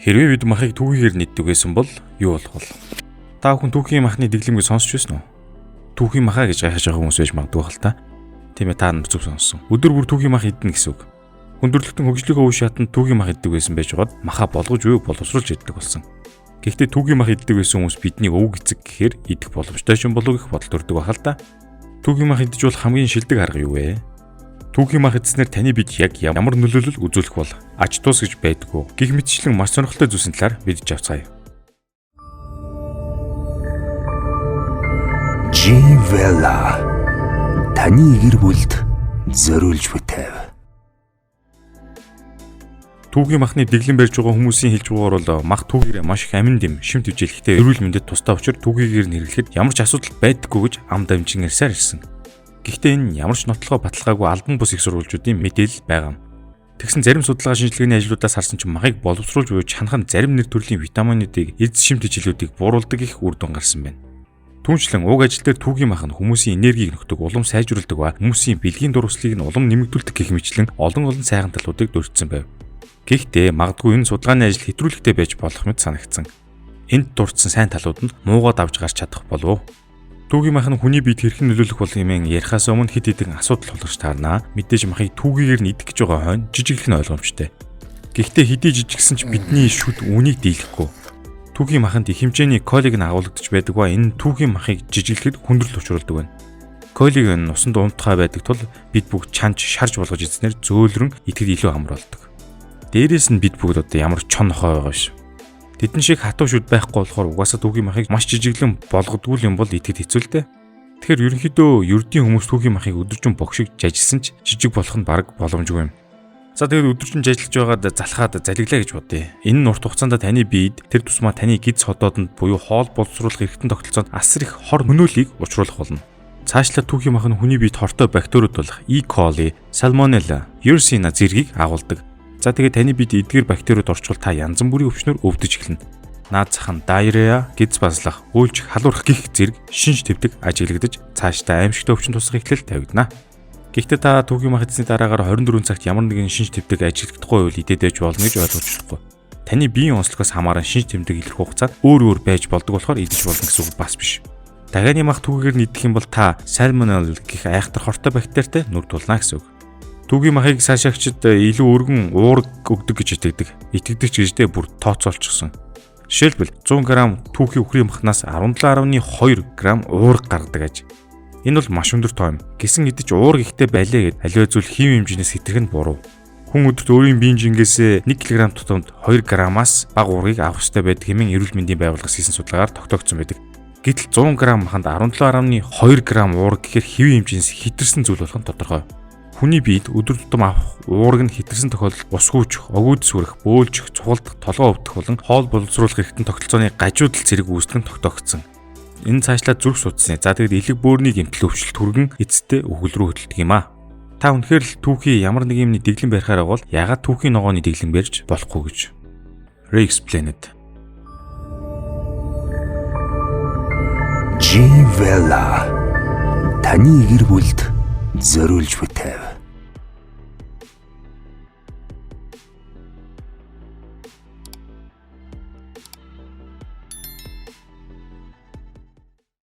Хэрвээ бид махыг түүхийгээр нийтдэг байсан бол юу болох вэ? Та бүхэн түүхийн махны дэглэмийг сонсч байсан уу? Түүхийн махаа гэж гайхаж байгаа хүмүүс байж магадгүй хэл та. Тийм ээ, та нар зөв сонссон. Өдөр бүр түүхийн мах идэнэ гэсэн үг. Хүндрэлтэн хөгжлийнхөө үе шатанд түүхийн мах иддэг байсан байж байгаад махаа болгож буй боловсруулж иддэг болсон. Гэхдээ түүхийн мах иддэг байсан хүмүүс бидний өвөг эцэг гэхээр идэх боломжтой ч юм болов гэх бодол төрдөг байх л та. Түүхийн мах идэж болох хамгийн шилдэг арга юу вэ? Түүхийн мах идснээр таны бид яг ямар нөлөөлөл үзүүлэх бол ач тус гэж байдаггүй. Гэх мэтчлэн маш сонирхолтой зүйлсийн талаар мэдж авцгаая. G-Vella таны гэр бүлд зориулж бүтээв. Түүхийн махны дэглэм барьж байгаа хүмүүсийн хэлж байгаагаар бол мах түүхийгээр маш их амин дэм, шим төвжээлхтэй эрүүл мэндэд тустай учир түүхийгээр нь хэрэглэхэд ямар ч асуудал байдаггүй гэж ам дамжин ярьсаар ирсэн. Гэхдээ энэ ямар ч нотлохоо баталгаагүй албан бус их сурвалжуудын мэдээлэл байгаа юм. Тэгсэн зарим судалгаа шинжилгээний ажлуудаас харсан чинь махыг боловсруулж буйг чанах нь зарим нэр төрлийн витаминуудыг, эз шим тэжээлүүдийг бууруулдаг их үр дүн гарсан байна. Түүнчлэн уг ажил дээр түүхийн мах нь хүмүүсийн энергийг нөхдөг, улам сайжруулдаг ба хүмүүсийн бэлгийн дурслыг нь улам нэмэгдүүлдэг гэх мэтлэн олон олон сайхан талуудыг дурдсан байв. Гэхдээ магадгүй энэ судалгааны ажил хэтрүүлэгтэй байж болох мэт санагдсан. Энд дурдсан сайн талууд нь муугаа давж гарч чадах болов уу? Түүгийн мах нь хүний биед хэрхэн нөлөөлөх бол хэмээн ярихаас өмнө хэд хэдэн асуудал тулгарч таарна. Мэдээж махыг түүгийгээр нь идэх гэж байгаа хойно жижиглэх нь ойлгомжтой. Гэхдээ хэдий жижигсэн ч бидний шүд үүнийг дийлэхгүй. Түүгийн маханд их хэмжээний колиг нь агуулгадж байдаг ба энэ түүгийн махыг жижиглэхэд хүндрэл учруулдаг байна. Колиг нь усанд унтхай байдаг тул бид бүгд чанж шарж болгож идснээр зөөлрөн идэхэд илүү амар болдог. Дээрээс нь бид бүгд одоо ямар чон нохой байгаа биш. Тэдэн шиг хатуу шүд байхгүй болохоор угаасаа түүхийн махыг маш жижиглэн болгодгүй юм бол идэхэд хэцүү л дээ. Тэгэхээр ерөнхийдөө ердийн хүмүүс түүхийн махыг өдөржин богшиг жажилсан ч жижиг болох нь бараг боломжгүй юм. За тэгээд өдөржин ажиллаж байгаад залхаад залгилаа гэж бодъё. Энэ нь урт хугацаанд таны биед тэр тусмаа таны гиз ходоодонд буюу хоол боловсруулах эргэтэн тогтолцоонд асар их хор хөнөөлийг учруулах болно. Цаашлаад түүхийн мах нь хүний биед хортой бактериуд болох E. coli, Salmonella, Yersinia зэргийг агуулдаг. За тэгээд таны бид эдгээр бактериуд орчвол та янз бүрийн өвчнөр өвдөж эхэлнэ. Наад зах нь диарея, гэдэс базлах, өөлжих, халуурах гих зэрэг шинж тэмдэг ажиглагдаж цаашдаа аимшигтай өвчин тусах эхлэл тавигдана. Гэхдээ та түүхийн мах эзний дараагаар 24 цагт ямар нэгэн шинж тэмдэг ажиглахдаггүй бол идээд байж болно гэж ойлгож болохгүй. Таны биеийн онцлогоос хамааран шинж тэмдэг илэрх хугацаанд өөр өөр байж болдог болохоор идэж болно гэсэн үг бас биш. Дахианы мах түүгээр нь идэх юм бол та сальмонелла гэх айхтар хортой бактеритай нүр тулна гэсэн үг. Түүгийн махыг цаашаагчид илүү өргөн уураг өгдөг гэж итгэдэг. Итгэдэг ч гэждээ бүр тооцоолчихсон. Жишээлбэл 100 г түүхийн үхрийн махнаас 17.2 г уураг гаргадаг аж. Энэ бол маш өндөр тоо юм. Гисэн идэж уураг ихтэй байлээ гэд аливаа зүйл хэм хэмжээс хэтэрх нь буруу. Хүн өдөрт өөрийн биеийн жингээсээ 1 кг тутамд 2 г-аас бага уургийг авах ёстой байдаг хэмээн эрүүл мэндийн байгууллагаас хийсэн судалгаагаар тогтоогдсон байдаг. Гэтэл 100 г маханд 17.2 г уураг гэхээр хэвийн хэмжээс хэтэрсэн зүйл болох нь тодорхой. Хүний биед өдөр тутам авах уураг нь хэтэрсэн тохиолдолд ус гүйчих, огүйд сүрэх, бөөлжих, цугалдах, толгой өвдөх болон хоол боловсруулах эргэтэн тогтолцооны гажуудал зэрэг үүсдэг нь тогтоогдсон. Энэ цаашлаад зүрх судасны, за тэгэд элэг бөөрийн гэмтэл өвчлөлт хүргэн эцэстээ үхэл рүү хөдөлдөг юм а. Та үнэхээр л түүхий ямар нэг юмны дэглэм барихаар бол ягаад түүхийн ногооны дэглэм барьж болохгүй гэж. Ray explained. G-Vella таны гэр бүлд зориулж бүтээв.